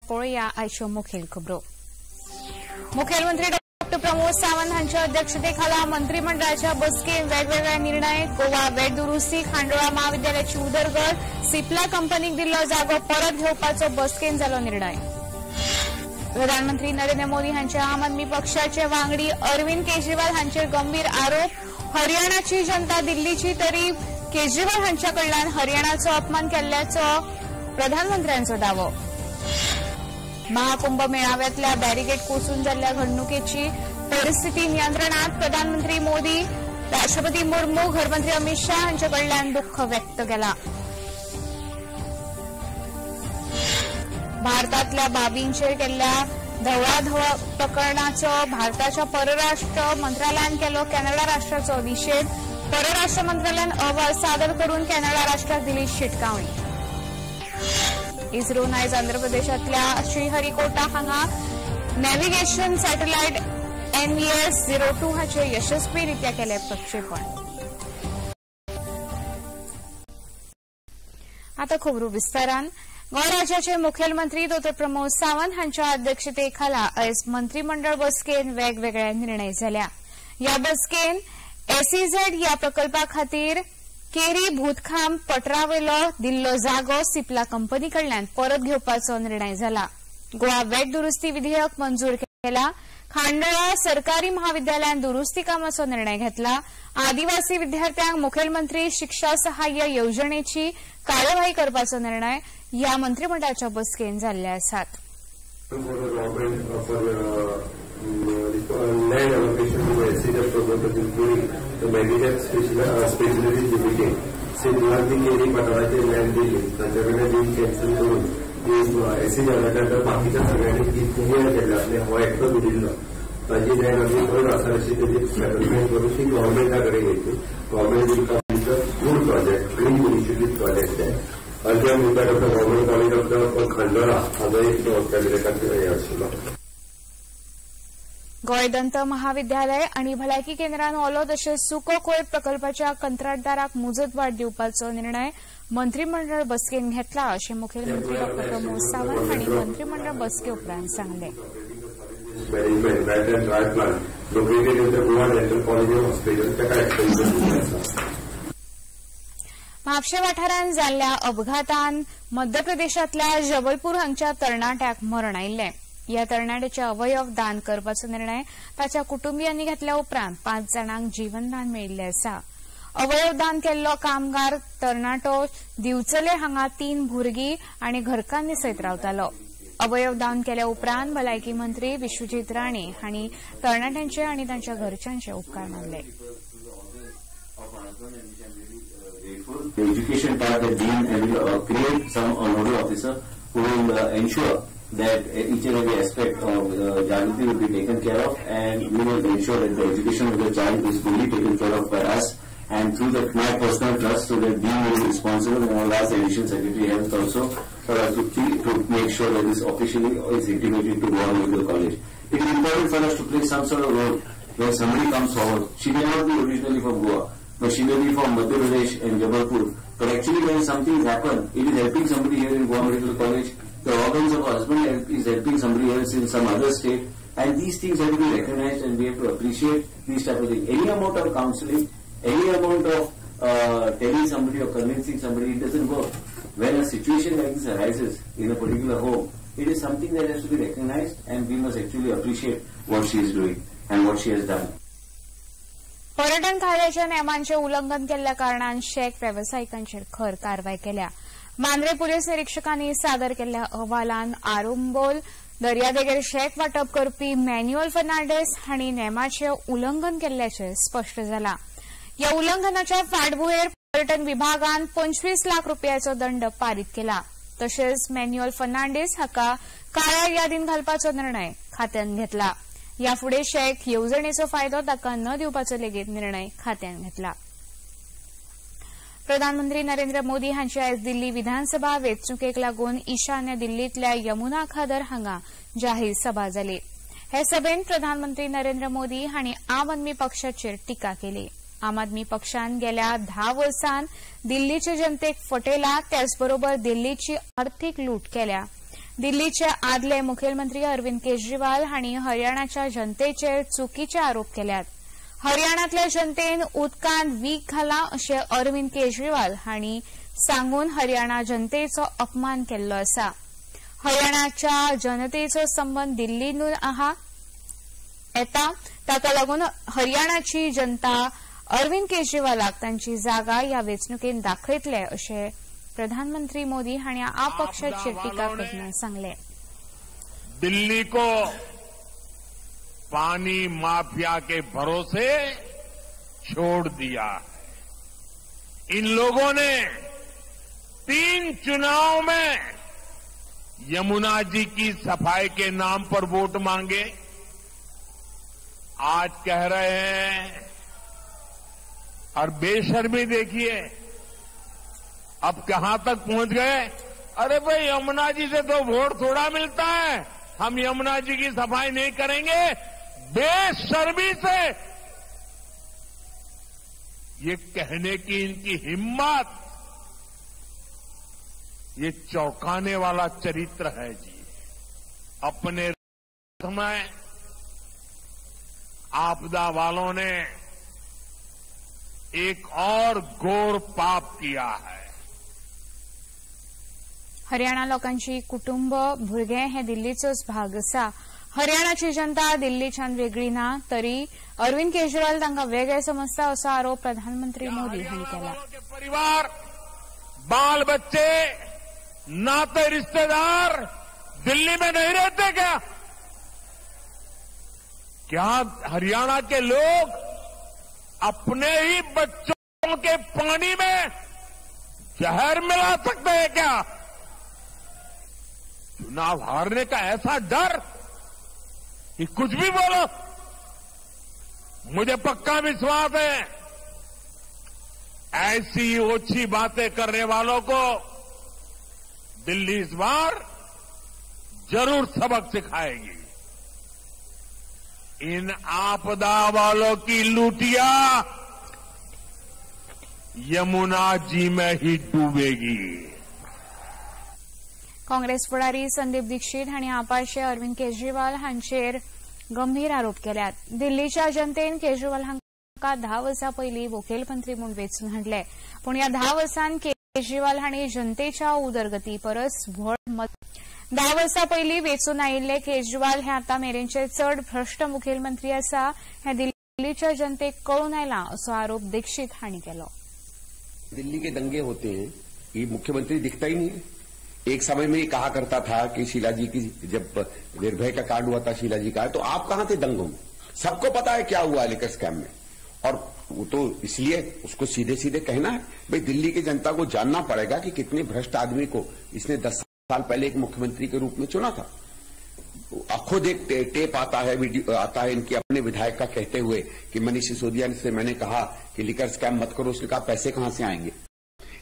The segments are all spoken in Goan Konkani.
पळोवया आयच्यो मुखेल खबरो. मुखेलमंत्री डॉ प्रमोद सावंत हांच्या अध्यक्षतेखाला मंत्रिमंडळाच्या बसकेंत वेगवेगळे निर्णय. गोवा वेट दुरुस्ती, खांडोळा महाविद्यालयाची उदरगत, सिप्ला कंपनीक दिल्लो जागो परत घेवपाचो बसकेंत जालो निर्णय. प्रधानमंत्री नरेंद्र मोदी हांच्या आम आदमी पक्षाचे वांगडी अरविंद केजरीवाल हांचेर गंभीर आरोप. हरियाणाची जनता दिल्लीची तरी केजरीवाल हांच्या कडल्यान हरियाणाचो अपमान केल्ल्याचो प्रधानमंत्र्यांचो दावो. महाकुंभ मेळाव्यातल्या बॅरिगेड कोसळून जाल्ल्या घडणुकेची परिस्थिती नियंत्रणात. प्रधानमंत्री मोदी, राष्ट्रपती मुर्मू, घरमंत्री अमित शाह हांच्या कडल्यान दुःख व्यक्त केला. भारतातल्या बाबींचेर केल्ल्या धवळाधवळ प्रकरणाचो भारताच्या परराष्ट्र मंत्रालयान केलो कॅनडा राष्ट्राचो निशेध. परराष्ट्र मंत्रालयान अहवाल सादर करून कॅनडा राष्ट्राक दिली शिटकावणी. इस्रोन आयज आंध्र प्रदेशांतल्या श्रीहरिकोटा हांगा नॅव्हिगेशन सॅटेलायट NVS-02 हाचे यशस्वीरित्या केले प्रक्षेपण. आता खबरो विस्तारान. गोंय राज्याचे मुखेलमंत्री डॉ प्रमोद सावंत हांच्या अध्यक्षतेखाला आयज मंत्रिमंडळ बसकेन वेगवेगळे निर्णय जाल्या. ह्या बसकेन एसईझेड ह्या प्रकल्पा खातीर केरी भूतखाम पटरावेलो दिल्लो जागो सिप्ला कंपनी कडल्यान परत घेवपाचो निर्णय जाला. गोवा वेट दुरुस्ती विधेयक मंजूर केला. खांडोळा सरकारी महाविद्यालयान दुरुस्ती कामाचो निर्णय घेतला. आदिवासी विद्यार्थ्यांक मुखेलमंत्री शिक्षा सहाय्य येवजणेची कार्यवाही करपाचो निर्णय ह्या मंत्रिमंडळाच्या बसकेन जाल्ले आसात. Land allocation to SEZ program including the Medicare Specialty Limited. सिंधुआंती केरी पठाराचे लँड दिली तांच्या कडल्यान डील कॅन्सल करून एसईझेडा बाकीच्या सगळ्यांनी क्लियर केल्ले आपले हो एकटोच उरिल्लो ताजी लँड आमी परत आसा अशी तेजी सेटलमेंट करून ती गव्हर्मेंटा कडेन घेतली. Government will come with a good project, green initiative project तें. Urgent repair of the government college of the Khandola हाजो एक कॅबिनेटाक हें आशिल्लो. गोंय दंत महाविद्यालय आनी भलायकी केंद्रान ओलो तशेंच सुको कोयर प्रकल्पाच्या कंत्राटदाराक मुजतवाड दिवपाचो निर्णय मंत्रिमंडळ बसकेन घेतला अशें मुखेलमंत्री डॉ प्रमोद सावंत हांणी मंत्रिमंडळ बसके उपरांत सांगलें. म्हापशें वाठारांत जाल्ल्या अपघातान मध्य प्रदेशांतल्या जबलपूर हांगच्या तरणाट्याक मरण आयिल्लें. ह्या तरणाट्याचे अवयव दान करपाचो निर्णय ताच्या कुटुंबियांनी घेतल्या उपरांत 5 जाणांक जीवनदान मेळिल्लें आसा. अवयव दान केल्लो कामगार तरणाटो दिवचले हांगा 3 भुरगीं आनी घरकान्नी सयत रावतालो. अवयव दान केल्या उपरांत भलायकी मंत्री विश्वजीत राणे हांणी तरणाट्यांचे आनी तांच्या घरच्यांचे उपकार मानले. Education part, the dean will create some nodal officer who will ensure that each and every aspect of Jagruti will be taken care of, and we will ensure that the education of the child is fully taken care of by us and through the my personal trust, so that dean will be responsible, and I'll ask the additional secretary health also for us to make sure that this officially is intimated to Goa Medical College. It is important for us to play some sort of role when somebody comes forward. She may not be originally from Goa, but she may be from Madhya Pradesh and Jabalpur. But actually when something happens, it is helping somebody here in Goa Medical College. The organs of her husband is helping somebody else in some other state, and these things have to be recognized, and we have to appreciate these type of things. Any amount of counseling, any amount of telling somebody or convincing somebody, it doesn't work. When a situation like this arises in a particular home, it is something that has to be recognized, and we must actually appreciate what she is doing and what she has done. पर्यटन कायद्याच्या नेमांचे उल्लंघन केल्ल्या कारणान शेक वेवसायिकांचेर खर कारवाय केल्या. मांद्रे पुलीस निरिक्षकांनी सादर केल्ल्या अहवालान आरोंबोल दर्यादेगेर शेक वांटप करपी मॅन्युअल फर्नांडीस हांणी नेमाचें उल्लंघन केल्ल्याचें स्पश्ट जाला. ह्या उल्लंघनाच्या फाटभुंयेर पर्यटन विभागान 25 लाख रुपयाचो दंड पारीत केला. तशेंच मॅन्युअल फर्नांडीस हाका काळ्या यादीन घालपाचो निर्णय खात्यान घेतला. ह्या फुडें शेक येवजणेचो फायदो ताका न दिवपाचो लेगीत निर्णय खात्यान घेतला. प्रधानमंत्री नरेंद्र मोदी हांची आयज दिल्ली विधानसभा वेंचणुकेक लागून ईशान्य दिल्लींतल्या यमुना खादर हांगा जाहीर सभा जाली. हे सभेंत प्रधानमंत्री नरेंद्र मोदी हांणी आम आदमी पक्षाचेर टिका केली. आम आदमी पक्षान गेल्या 10 वर्सांत दिल्लीचे जनतेक फटयला, त्याचबरोबर दिल्लीची आर्थिक लूट केल्या. दिल्लीचे आदले मुखेलमंत्री अरविंद केजरीवाल हांणी हरियाणाच्या जनतेचेर चुकीचे आरोप केल्यात. हरियाणातल्या जनतेन उदकांत वीख घाला अशें अरविंद केजरीवाल हांणी सांगून हरियाणा जनतेचो अपमान केल्लो आसा. हरियाणाच्या जनतेचो संबंद दिल्लीनून आहा येता, ताका लागून हरियाणाची जनता अरविंद केजरीवालाक तांची जागा ह्या वेंचणुकेंत दाखयतले अशें प्रधानमंत्री मोदी हांणी आप पक्षाचेर टिका करतना सांगलें. दिल्ली को पानी माफिया के भरोसे छोड़ दिया है. इन लोगों ने 3 चुनाव में यमुना जी की सफाई के नाम पर वोट मांगे, आज कह रहे हैं, और बेशर्मी देखिए अब कहां तक पहुंच गए. अरे भाई, यमुना जी से तो वोट थोड़ा मिलता है, हम यमुना जी की सफाई नहीं करेंगे. बेशर्मी से ये कहने की इनकी हिम्मत, ये चौंकाने वाला चरित्र है जी. अपने समय आपदा वालों ने एक और घोर पाप किया है. हरियाणा लोकांची कुटुंब भुरगे हे दिल्लीचोच भाग आसा. हरियाणाची जनता दिल्लीच्यान वेगळी ना तरी अरविंद केजरीवाल तांकां वेगळे समजता असो आरोप प्रधानमंत्री मोदी हांणी केला. परिवार, बाल बच्चे, नाते, रिश्तेदार दिल्ली में नहीं रहते क्या? क्या हरियाणा के लोग अपने ही बच्चों के पानी में जहर मिला सकते हैं क्या? चुनाव हारने का ऐसा डर कि कुछ भी बोलो. मुझे पक्का विश्वास है, ऐसी ओछी बातें करने वालों को दिल्ली इस बार जरूर सबक सिखाएगी. इन आपदा वालों की लूटिया यमुना जी में ही डूबेगी. काँग्रेस फुडारी संदीप दीक्षित हांणी आपाचे अरविंद केजरीवाल हांचेर गंभीर आरोप केल्यात. दिल्लीच्या जनतेन केजरीवाल हांकां 10 वर्सां पयलीं मुखेलमंत्री म्हूण वेंचून हाडले, पूण ह्या 10 वर्सांत केजरीवाल हांणी जनतेच्या उदरगती परस व्हड मत. 10 वर्सां पयलीं वेंचून आयिल्ले केजरीवाल हे आतां मेरेनचे चड भ्रश्ट मुखेलमंत्री आसा हें दिल्लीच्या जनतेक कळून आयलां असो आरोप दीक्षित हांणी केलो. दिल्ली के दंगे होते हैं, ये मुख्यमंत्री दिखता ही नहीं है. एक समय में ये कहा करता था कि शीला जी की जब निर्भय का कांड हुआ था शीला जी का, तो आप कहां थे दंगों में? सबको पता है क्या हुआ लिकर स्कैम में, और वो तो इसलिए उसको सीधे सीधे कहना है भाई, दिल्ली की जनता को जानना पड़ेगा कि कितने भ्रष्ट आदमी को इसने 10 साल पहले एक मुख्यमंत्री के रूप में चुना था. खुद एक टेप आता है, वीडियो आता है इनके अपने विधायक का कहते हुए कि मनीष सिसोदिया से मैंने कहा कि लिकर स्कैम मत करो, उसने कहा पैसे कहां से आएंगे.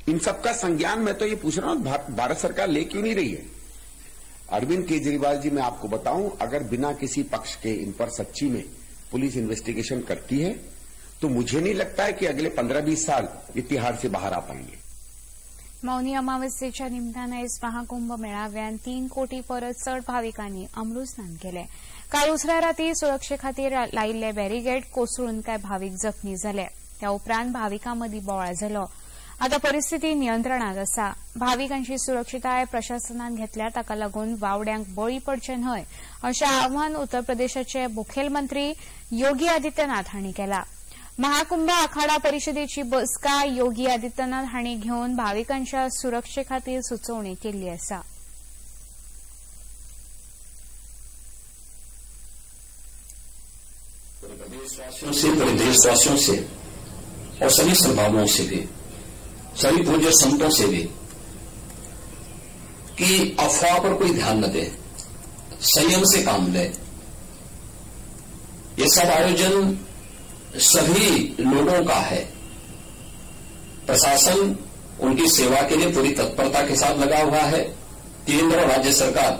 इन सबका संज्ञान मैं तो ये पूछ रहा हूं, भारत सरकार ले क्यों नहीं रही है? अरविंद केजरीवाल जी, मैं आपको बताऊं, अगर बिना किसी पक्ष के इन पर सच्ची में पुलिस इन्वेस्टिगेशन करती है तो मुझे नहीं लगता है कि अगले 15-20 साल ये तिहाड़ से बाहर आ पाएंगे. मौनी अमावस्येच्या निमतान आयज महाकुंभ मेळाव्यान 3 कोटी परस चड भाविकांनी अमृतस्नान केलें. काल उसऱ्या राती सुरक्षे खातीर लायिल्ले बॅरिगेड कोसळून कांय भावीक जखमी जाले. त्या उपरांत भाविकां मदीं बोवाळ जालो. आतां परिस्थिती नियंत्रणांत आसा. भाविकांची सुरक्षिताय प्रशासनान घेतल्या, ताका लागून वावड्यांक बळी पडचे न्हय अशें आवाहन उत्तर प्रदेशाचे मुखेलमंत्री योगी आदित्यनाथ हांणी केलां. महाकुंभ आखाडा परिषदेची बसका योगी आदित्यनाथ हांणी घेवन भाविकांच्या सुरक्षे खातीर सुचोवणी केल्ली आसा. प्रदेशवासियों से, पूरे देशवासियों से और सभी श्रद्धालुओं से भी, सभी पूज्य संतों से भी कि अफवाह पर कोई ध्यान न दे, संयम से काम ले। ये सब आयोजन सभी लोगों का है। प्रशासन उनकी सेवा के लिए पूरी तत्परता के साथ लगा हुआ है। केंद्र और राज्य सरकार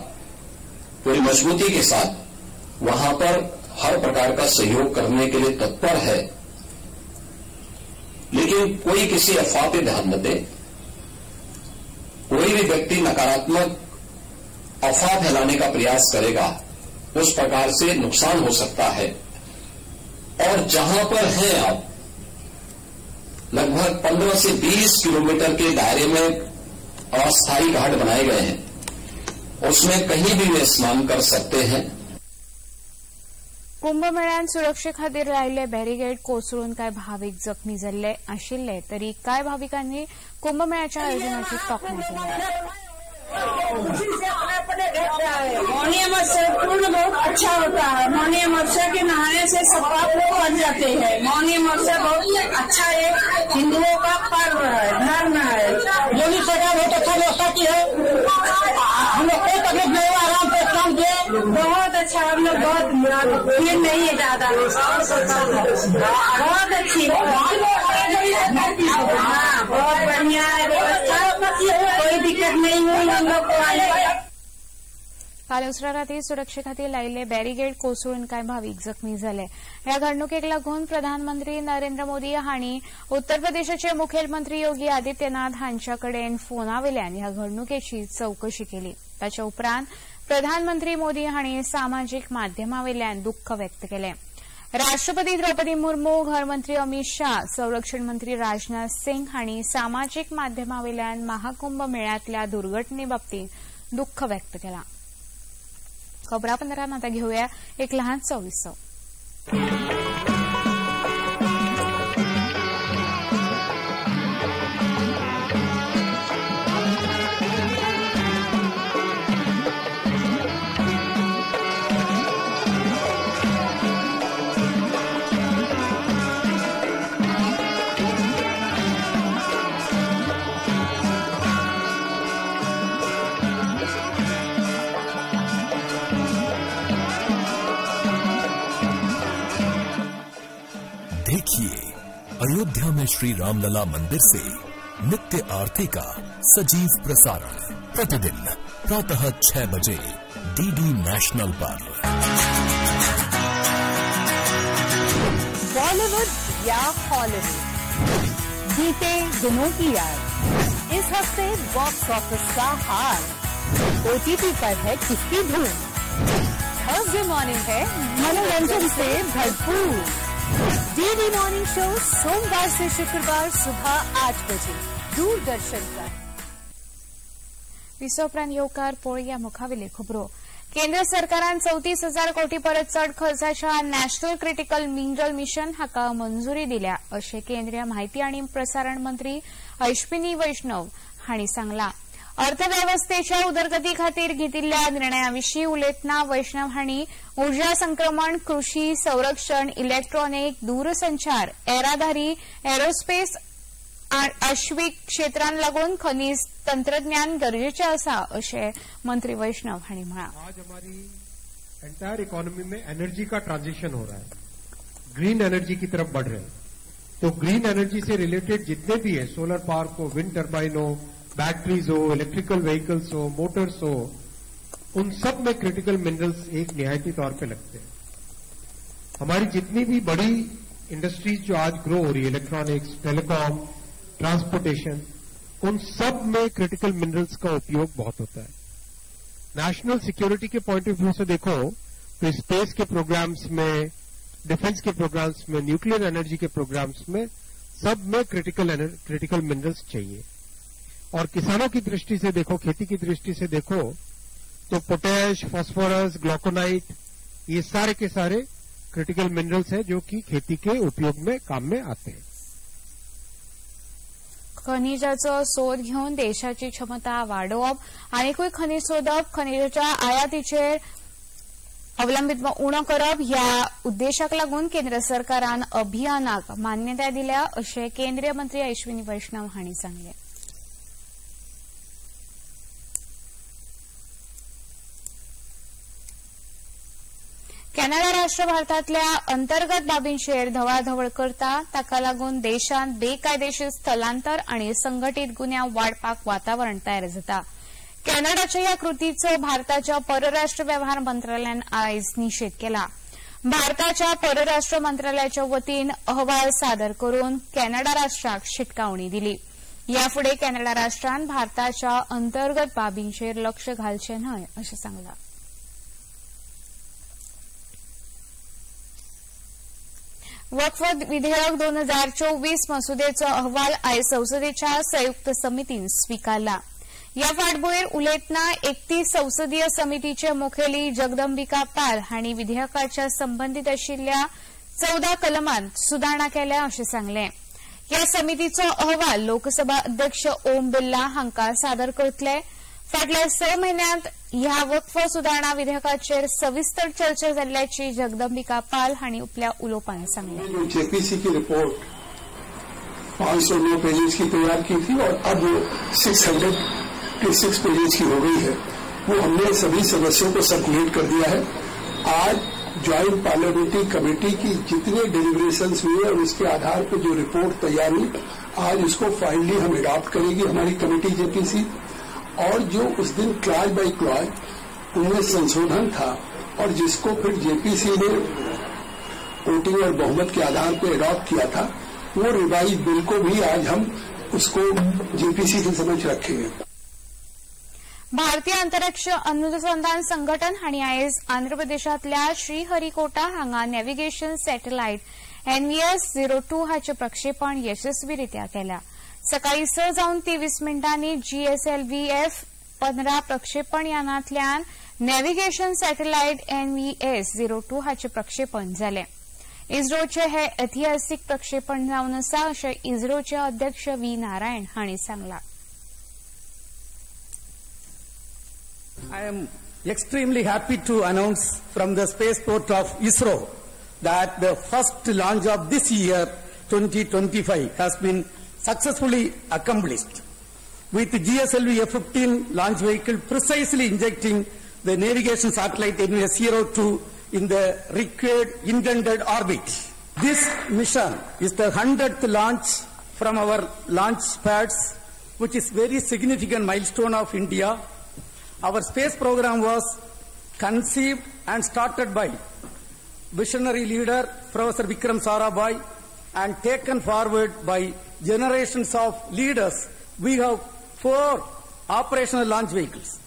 पूरी मजबूती के साथ वहां पर हर प्रकार का सहयोग करने के लिए तत्पर है, लेकिन कोई किसी अफवाह पे ध्यान न दे। कोई भी व्यक्ति नकारात्मक अफवाह फैलाने का प्रयास करेगा उस प्रकार से नुकसान हो सकता है। और जहां पर हैं आप, लगभग 15 से 20 किलोमीटर के दायरे में अस्थायी घाट बनाए गए हैं, उसमें कहीं भी वे स्नान कर सकते हैं। कुंभमेळ्यान सुरक्षे खातीर लायिल्ले बॅरिगेड कोसळून कांय भावीक जखमी जाल्ले आशिल्ले तरी कांय भाविकांनी कुंभमेळ्याच्या आयोजनाची तोखणाय केली। मौनी अमावस्या पूर्ण बहुत अच्छा होता है। मौनी अमावस्या के नहाने से सब पाप लोग बन जाते हैं। मौनी अमावस्या बहुत अच्छा एक हिंदुओं का पर्व है, धर्म है। योगी सरकार बहुत अच्छा व्यवस्था की है, हम लोग कोई तकलीफ नहीं हुआ, आराम से स्नान किए, बहुत अच्छा। हम लोग बहुत भीड़ नहीं है ज्यादा, बहुत अच्छी, हाँ बहुत बढ़िया है व्यवस्था, कोई दिक्कत नहीं हुई हम लोग को। काल उसरा राती सुरक्षे खातीर लायिल्ले बॅरिगेड कोसळून कांय भावीक जखमी जाले। ह्या घडणुकेक लागून प्रधानमंत्री नरेंद्र मोदी हांणी उत्तर प्रदेशाचे मुखेलमंत्री योगी आदित्यनाथ हांच्या कडेन फोना वेल्यान ह्या घडणुकेची चवकशी केली। ताच्या उपरांत प्रधानमंत्री मोदी हांणी सामाजीक माध्यमा वेल्यान दुख्ख व्यक्त केलें। राष्ट्रपती द्रौपदी मुर्मू, घरमंत्री अमित शाह, संरक्षण मंत्री राजनाथ सिंग हांणी सामाजीक माध्यमा वेल्यान महाकुंभ मेळ्यांतल्या दुर्घटने बाबतींत दुख्ख व्यक्त केलां। खबरापत्रांत आता घेऊया एक लहान सविस्तर। देखिए अयोध्या में श्री रामलला मंदिर से नित्य आरती का सजीव प्रसारण प्रतिदिन प्रातः 6 बजे डीडी नेशनल पर। बॉलीवुड या हॉलीवुड, बीते दिनों की याद, इस हफ्ते बॉक्स ऑफिस का हाल, ओटीटी पर है किसकी धूम, थर्सडे मॉर्निंग है मनोरंजन से भरपूर। डीडी मॉर्निंग शो सोमवार से शुक्रवार सुबह 8 बजे दूरदर्शन पर। विसोपरांत येवकार पळोवया मुखावेल्यो खबरो। केंद्र सरकारान 34,000 कोटी परस चड खर्चाच्या नॅशनल क्रिटिकल मिनरल मिशन हाका मंजुरी दिल्या अशें केंद्रीय माहिती आनी प्रसारण मंत्री अश्विनी वैष्णव हांणी सांगलां। अर्थवेवस्थेच्या उदरगती खातीर घेतिल्ल्या निर्णया विशीं उलयतना वैष्णव हांणी उर्जा संक्रमण, कृशी, संरक्षण, इलेक्ट्रॉनिक, दूरसंचार, येरादारी, एरोस्पेस आश्वीक क्षेत्रांक लागून खनीज तंत्रज्ञान गरजेचें आसा अशें मंत्री वैष्णव हांणी म्हळां। आज हमारी एंटायर इकोनॉमी में एनर्जी का ट्रांजिशन हो रहा है, ग्रीन एनर्जी की तरफ बढ़ रहे हैं। तो ग्रीन एनर्जी से रिलेटेड जितने भी है, सोलर पावर को, विंड टर्बाइन हो, बैटरीज हो, इलेक्ट्रिकल व्हीकल्स हो, मोटर्स हो, उन सब में क्रिटिकल मिनरल्स एक निहायती तौर पे लगते हैं। हमारी जितनी भी बड़ी इंडस्ट्रीज जो आज ग्रो हो रही है, इलेक्ट्रॉनिक्स, टेलीकॉम, ट्रांसपोर्टेशन, उन सब में क्रिटिकल मिनरल्स का उपयोग बहुत होता है। नेशनल सिक्योरिटी के पॉइंट ऑफ व्यू से देखो तो स्पेस के प्रोग्राम्स में, डिफेंस के प्रोग्राम्स में, न्यूक्लियर एनर्जी के प्रोग्राम्स में, सब में क्रिटिकल मिनरल्स चाहिए। और किसानों की दृष्टि से देखो, खेती की दृष्टि से देखो तो पोटैश, फास्फोरस, ग्लूकोनाइट, ये सारे के सारे क्रिटिकल मिनरल्स हैं जो कि खेती के उपयोग में काम में आते हैं। खनिजाचो सोद घेवन देशाची क्षमता वाडोवप आनीकूय खनीज सोदप, खनिजाच्या आयातीचेर अवलंबित्व उणो करप ह्या उद्देशाक लागून केंद्र सरकारान अभियानाक मान्यताय दिल्या अशें केंद्रीय मंत्री अश्विनी वैष्णव हांणी सांगलें। कॅनडा राष्ट्र भारतांतल्या अंतर्गत बाबींचेर धवळाधवळ करता, ताका लागून देशांत बेकायदेशीर स्थलांतर आनी संघटीत गुन्यांव वाडपाक वातावरण तयार जाता। कॅनडाच्या ह्या कृतीचो भारताच्या परराष्ट्र वेव्हार मंत्रालयान आयज निशेध केला। भारताच्या परराष्ट्र मंत्रालयाच्या वतीन अहवाल सादर करून कॅनडा राष्ट्राक शिटकावणी दिली। ह्या फुडें कॅनडा राष्ट्रान भारताच्या अंतर्गत बाबींचेर लक्ष घालचें न्हय अशें सांगलां. वक्फ विधेयक 2024 मसुदेचो अहवाल आयज संसदेच्या संयुक्त समितीन स्विकारला. ह्या फाटभूंयेर उलयतना 31 संसदीय समितीचे मुखेली जगदंबिका पाल हांणी विधेयकाच्या संबंदीत आशिल्ल्या 14 कलमांत सुदारणा केल्या अशें सांगलें. ह्या समितीचो अहवाल लोकसभा अध्यक्ष ओम बिर्ला हांकां सादर करतले. फाटल्या 6 म्हयन्यांत ह्या वक्फ सुदारणा विधेयकाचेर सविस्तर चर्चा जाल्ल्याची जगदंबिका पाल हांणी आपल्या उलोवपांत सांगलें. जेपीसी की रिपोर्ट 509 पेजेस की तैयार की थी और अब वो 606 पेजेस की हो गई है. वो हमने सभी सदस्यों को सर्कुलेट कर दिया है. आज ज्वाइंट पार्लियामेंट्री कमेटी की जितने डिलिब्रेशंस हुए और उसके आधार पर जो रिपोर्ट तैयार हुई, आज उसको फाइनली हम अडॉप्ट करेगी हमारी कमेटी जेपीसी. और जो उस दिन क्लॉज बाय क्लॉज उनमें संशोधन था और जिसको फिर जेपीसी ने वोटिंग और बहुमत के आधार पर अडॉप्ट किया था, वो रिवाइज बिल को भी आज हम उसको जेपीसी के समक्ष रखेंगे. भारतीय अंतरिक्ष अनुसंधान संघटन हांणी आयज आंध्र प्रदेशांतल्या श्रीहरिकोटा हांगा नॅव्हिगेशन सॅटेलायट NVS-02 हाचें प्रक्षेपण यशस्वीरित्या केलां. सकाळी 6:23 GSLV F-15 प्रक्षेपण यानांतल्यान नॅव्हिगेशन सॅटेलायट NVS-02 हाचें प्रक्षेपण जालें. इस्रोचें हें ऐतिहासीक प्रक्षेपण जावन आसा अशें इस्रोचे अध्यक्ष व्ही नारायण हांणी सांगलां. I am extremely happy to announce from the spaceport of ISRO that the first launch of this year 2025 has been successfully accomplished with GSLV F-15 launch vehicle precisely injecting the navigation satellite NVS-02 in the required intended orbit. This mission is the 100th launch from our launch pads, which is very significant milestone of India. Our space program was conceived and started by visionary leader Professor Vikram Sarabhai and taken forward by generations of leaders. We have 4 operational launch vehicles,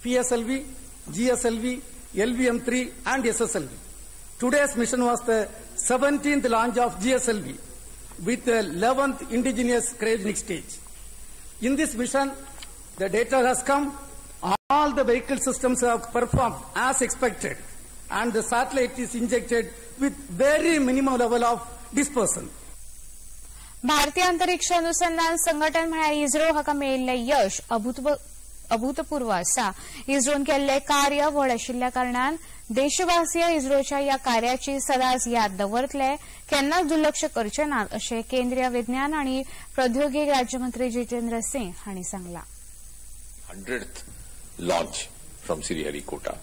PSLV, GSLV, LVM3 and SSLV. Today's mission was the 17th launch of GSLV with the 11th indigenous cryogenic stage. In this mission, the data has come. All the vehicle systems have performed as expected and the satellite is injected with very minimum level of dispersion. भारतीय अंतरिक्ष अनुसंधान संघटन म्हळ्यार इस्रो हाका मेळिल्लें यश अभूतपूर्व आसा. इस्रोन केल्लें कार्य व्हड आशिल्ल्या कारणान देशवासीय इस्रोच्या ह्या कार्याची सदांच याद दवरतले, केन्नाच दुर्लक्ष करचे नात अशें केंद्रीय विज्ञान आनी प्रौद्योगिक राज्यमंत्री जितेंद्र सिंग हांणी सांगलां. 100th launch from Sriharikota.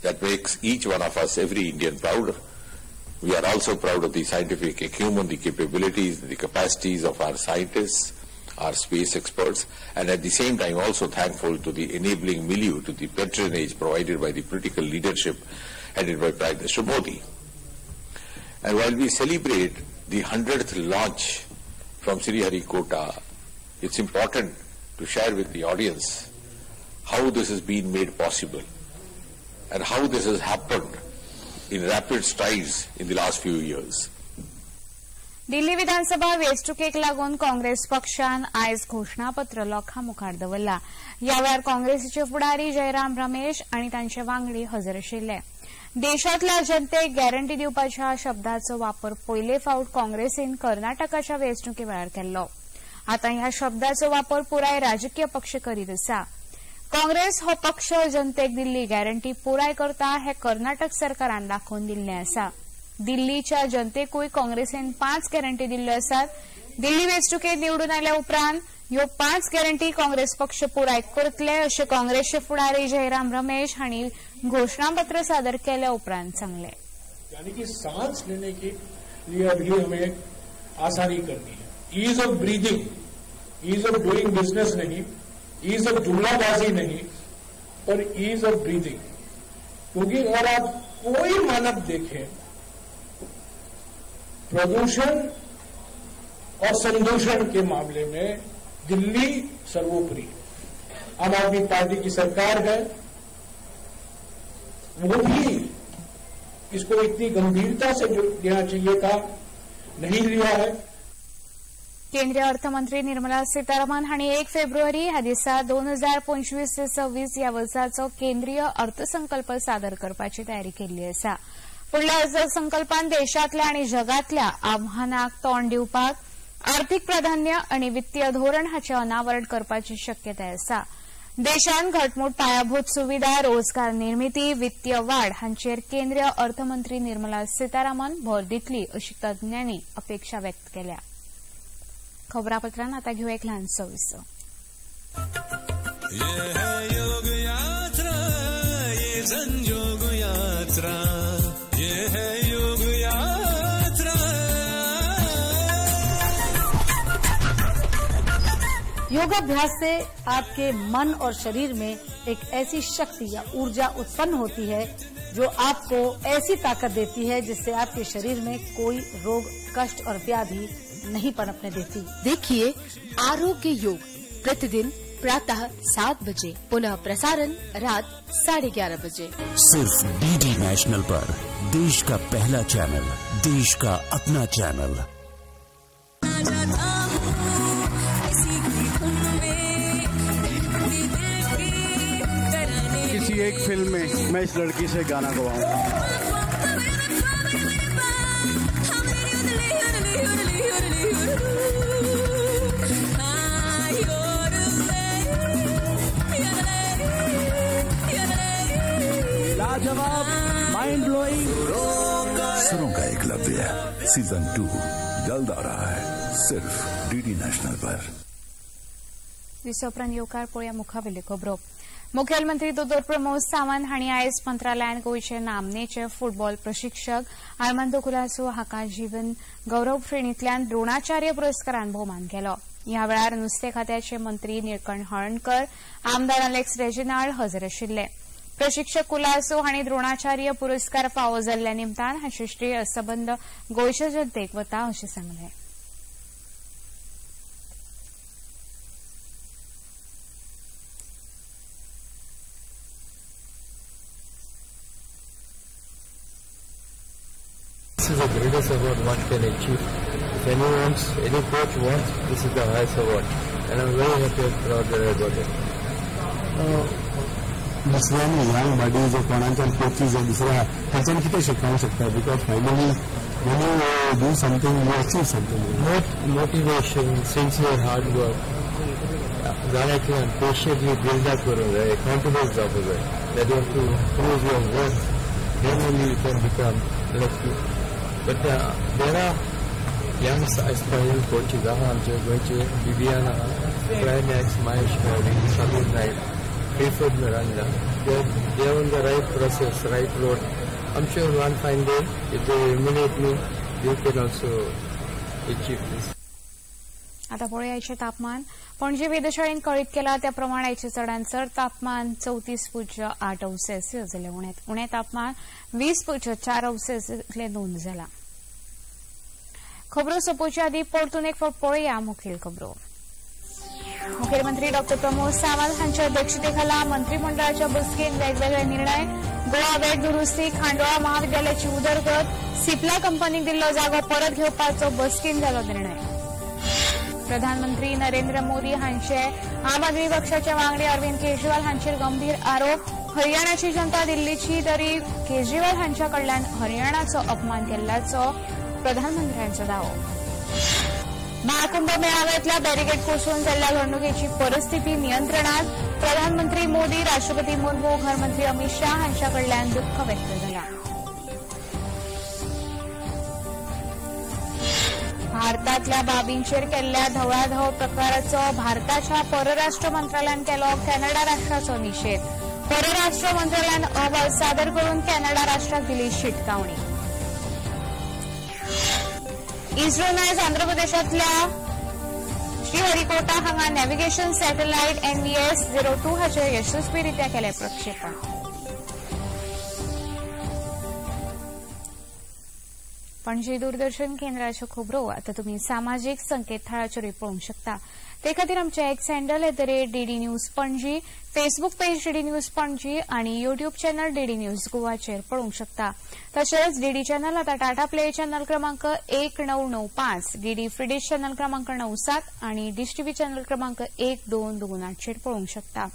That makes each one of us, every Indian, proud. We are also proud of the scientific acumen, the capabilities, the capacities of our scientists, our space experts, and at the same time also thankful to the enabling milieu, to the patronage provided by the political leadership headed by Prime Minister Modi. And while we celebrate the 100th launch from Sriharikota, it's important to share with the audience how this has been made possible and how this has happened in rapid strides in the last few years. Delhi विधानसभा वेंचणुकेक लागून काँग्रेस पक्षान आयज घोशणापत्र लोकां मुखार दवरला. ह्या वेळार काँग्रेसीचे फुडारी जयराम रमेश आनी तांचे वांगडी हजर आशिल्ले. देशांतल्या जनतेक गॅरंटी दिवपाच्या शब्दाचो वापर पयले फावट काँग्रेसीन कर्नाटकाच्या वेंचणुके वेळार केल्लो. आतां ह्या शब्दाचो वापर पुराय राजकीय पक्ष करीत आसा. काँग्रेस हो पक्ष जनतेक दिल्ली गॅरंटी पुराय करता हें कर्नाटक सरकारान दाखोवन दिल्लें आसा. दिल्लीच्या जनतेकूय काँग्रेसीन 5 गॅरंटी दिल्ल्यो आसात. दिल्ली वेंचणुकेंत निवडून आयल्या उपरांत ह्यो 5 गॅरंटी काँग्रेस पक्ष पुराय करतले अशें काँग्रेसचे फुडारी जयराम रमेश हांणी घोशणापत्र सादर केल्या उपरांत सांगलें. यानी कि सांस लेने के लिए अभी हमें आसानी करनी है. Ease of breathing, ease of doing business नहीं, ईज ऑफ जुमलाबाजी नहीं, पर ईज ऑफ ब्रीदिंग. क्योंकि अगर आप कोई मानक देखें, प्रदूषण और संदूषण के मामले में दिल्ली सर्वोपरि है। आम आदमी पार्टी की सरकार है, वो भी इसको इतनी गंभीरता से जो लेना चाहिए था नहीं लिया है। केंद्रीय अर्थमंत्री निर्मला सीतारामन हांणी 1 फेब्रुवारी ह्या दिसा 2025 ते 26 ह्या वर्साचो केंद्रीय अर्थसंकल्प सादर करपाची तयारी केल्ली आसा। फुडल्या अर्थसंकल्पान देशांतल्या आनी जगांतल्या आव्हानाक तोंड दिवपाक आर्थिक प्राधान्य आनी वित्तीय धोरण हाचें अनावरण करपाची शक्यताय आसा। देशांत घटमूट पायाभूत सुविधा, रोजगार निर्मिती, वित्तीय वाड हांचेर केंद्रीय अर्थमंत्री निर्मला सीतारामन भर दितली अशी तज्ञांनी अपेक्षा व्यक्त केल्या। खबरापत्रान आता घेऊ एक ल्हान सविस्तर। ये है योग यात्रा, ये संजोग यात्रा, ये है योग यात्रा। योगाभ्यास से आपके मन और शरीर में एक ऐसी शक्ति या ऊर्जा उत्पन्न होती है जो आपको ऐसी ताकत देती है जिससे आपके शरीर में कोई रोग, कष्ट और व्याधि नहीं पनपने देती। देखिए आरोग्य योग प्रतिदिन प्रातः 7 बजे, पुनः प्रसारण रात 11:30 बजे, सिर्फ डीडी नेशनल पर। देश का पहला चैनल, देश का अपना चैनल। किसी एक फिल्म में मैं इस लड़की से गाना गवाऊंगा। लाजवाब, माइंड ब्लोइंग। सुरों का एकलव्य सीजन 2 जल्द आ रहा है, सिर्फ डीडी नेशनल पर। दिसोपरांत येवकार पळोवया मुखावेल्यो खबरो। मुखेलमंत्री दोतोर प्रमोद सावंत हांणी आयज मंत्रालयान गोंयचे नामनेचे फुटबॉल प्रशिक्षक आर्मांदो कुलासो हाका जीवन गौरव श्रेणींतल्यान द्रोणाचार्य पुरस्कारान भोवमान केलो। ह्या वेळार नुस्तें खात्याचे मंत्री निळकंठ हळर्णकर, आमदार अलेक्स रेजिनाल्ड हजर आशिल्ले। प्रशिक्षक कुलासो हांणी द्रोणाचार्य पुरस्कार फावो जाल्ल्या निमतान हाचें श्रेय सबंद गोंयच्या जनतेक वता अशें सांगलें। This is the greatest award one can achieve. If anyone wants, any coach wants, this is the highest award. And I'm very happy and proud that I got it. दुसऱ्यांनी ह्या बॉडी जो कोणाच्यान कोचीस जो दुसऱ्या ताच्यान कितें शिकोवंक शकता, because finally when you do something you achieve something. Motivation, sincere hard work, जाण्यातल्यान patiently build up करूंक जाय, accountable जावपाक जाय. That you have to prove your worth, then only you can become lucky. But there are young aspiring coaches आहा आमचे गोंयचे, बिबियान आहा, Climax, Mahesh Gawli, Sameer Naik, Clifford Miranda. They are on the right process, right road. I'm sure one fine day, if they emulate me, they can also achieve this. आता पळोवया तापमान। पणजे वेधशाळेन कळीत केला त्या प्रमाण आयचें चडांत चड तापमान 34.8 अंश सेल्सियस जालें। उणें तापमान 20.4 अंश सेल्सियस इतलें नोंद जालां। खबरो सोंपोवचे आदीं परतून एक फावट पळोवया मुखेल खबरो। मुखेलमंत्री डॉ प्रमोद सावंत हांच्या अध्यक्षतेखाला मंत्रिमंडळाच्या बसकेंत वेगवेगळे निर्णय। गोवा वेग दुरुस्ती, खांडोळा महाविद्यालयाची उदरगत, सिप्ला कंपनीक दिल्लो जागो परत घेवपाचो बसकेंत जालो निर्णय। प्रधानमंत्री नरेंद्र मोदी हांचे आम आदमी पक्षाचे वांगडी अरविंद केजरीवाल हांचेर गंभीर आरोप। हरियाणाची जनता दिल्लीची तरी केजरीवाल हांच्या कडल्यान हरियाणाचो अपमान केल्ल्याचो प्रधानमंत्र्यांचो दावो। महाकुंभ मेळाव्यातल्या बॅरिकेड कोसळून जाल्ल्या घडणुकेची परिस्थिती नियंत्रणात। प्रधानमंत्री मोदी, राष्ट्रपती मुर्मू, घरमंत्री अमित शाह हांच्या कडल्यान दुख्ख व्यक्त जालां। भारतातल्या बाबींचेर केल्ल्या धवळाधवळ प्रकाराचो भारताच्या परराष्ट्र मंत्रालयान केलो कॅनडा राष्ट्राचो निशेध। परराष्ट्र मंत्रालयान अहवाल सादर करून कॅनडा राष्ट्राक दिली शिटकावणी। इस्रोन आयज आंध्र प्रदेशांतल्या श्रीहरिकोटा हांगा नॅव्हिगेशन सॅटेलायट NVS 02 हाचें यशस्वीरित्या केलें प्रक्षेपण। पणजी दूरदर्शन केंद्राच्यो खबरो आतां तुमी सामाजीक संकेतथळाचेरूय पळोवंक शकता. ते खातीर आमचे X handle @DD News Panaji, Facebook page DD News Panaji आनी युट्यूब चॅनल डीडी न्यूज गोवाचेर पळोवंक शकता. तशेंच डीडी चॅनल आतां टाटा प्ले चॅनल क्रमांक 1995, डीडी फ्री चॅनल क्रमांक 97 आनी डिश टीव्ही चॅनल क्रमांक 1228चेर पळोवंक शकता.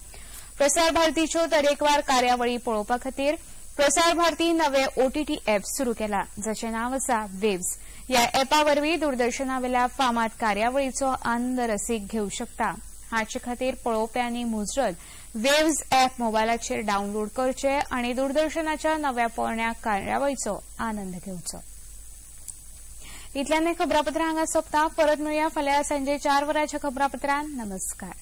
प्रसार भारतीच्यो तरेकवार कार्यावळी पळोवपा खातीर प्रसार भारती नवे ओटीटी एप सुरू केला, जाचें नांव आसा वेव्स. ह्या एपा वरवीं दूरदर्शनावेल्या फामाद कार्यावळीचो आनंद रसीक घेवंक शकता. हाचे खातीर पळोवप्यांनी मुजरत वेव्स एप मोबायलाचेर डावनलोड करचे आनी दूरदर्शनाच्या नव्या पोरण्या कार्यावळीचो आनंद घेवचो. इतल्यान खबरापत्रां हांगा सोंपता. परत मेळया फाल्यां सांजे 4 वरांच्या खबरापत्रांत. नमस्कार.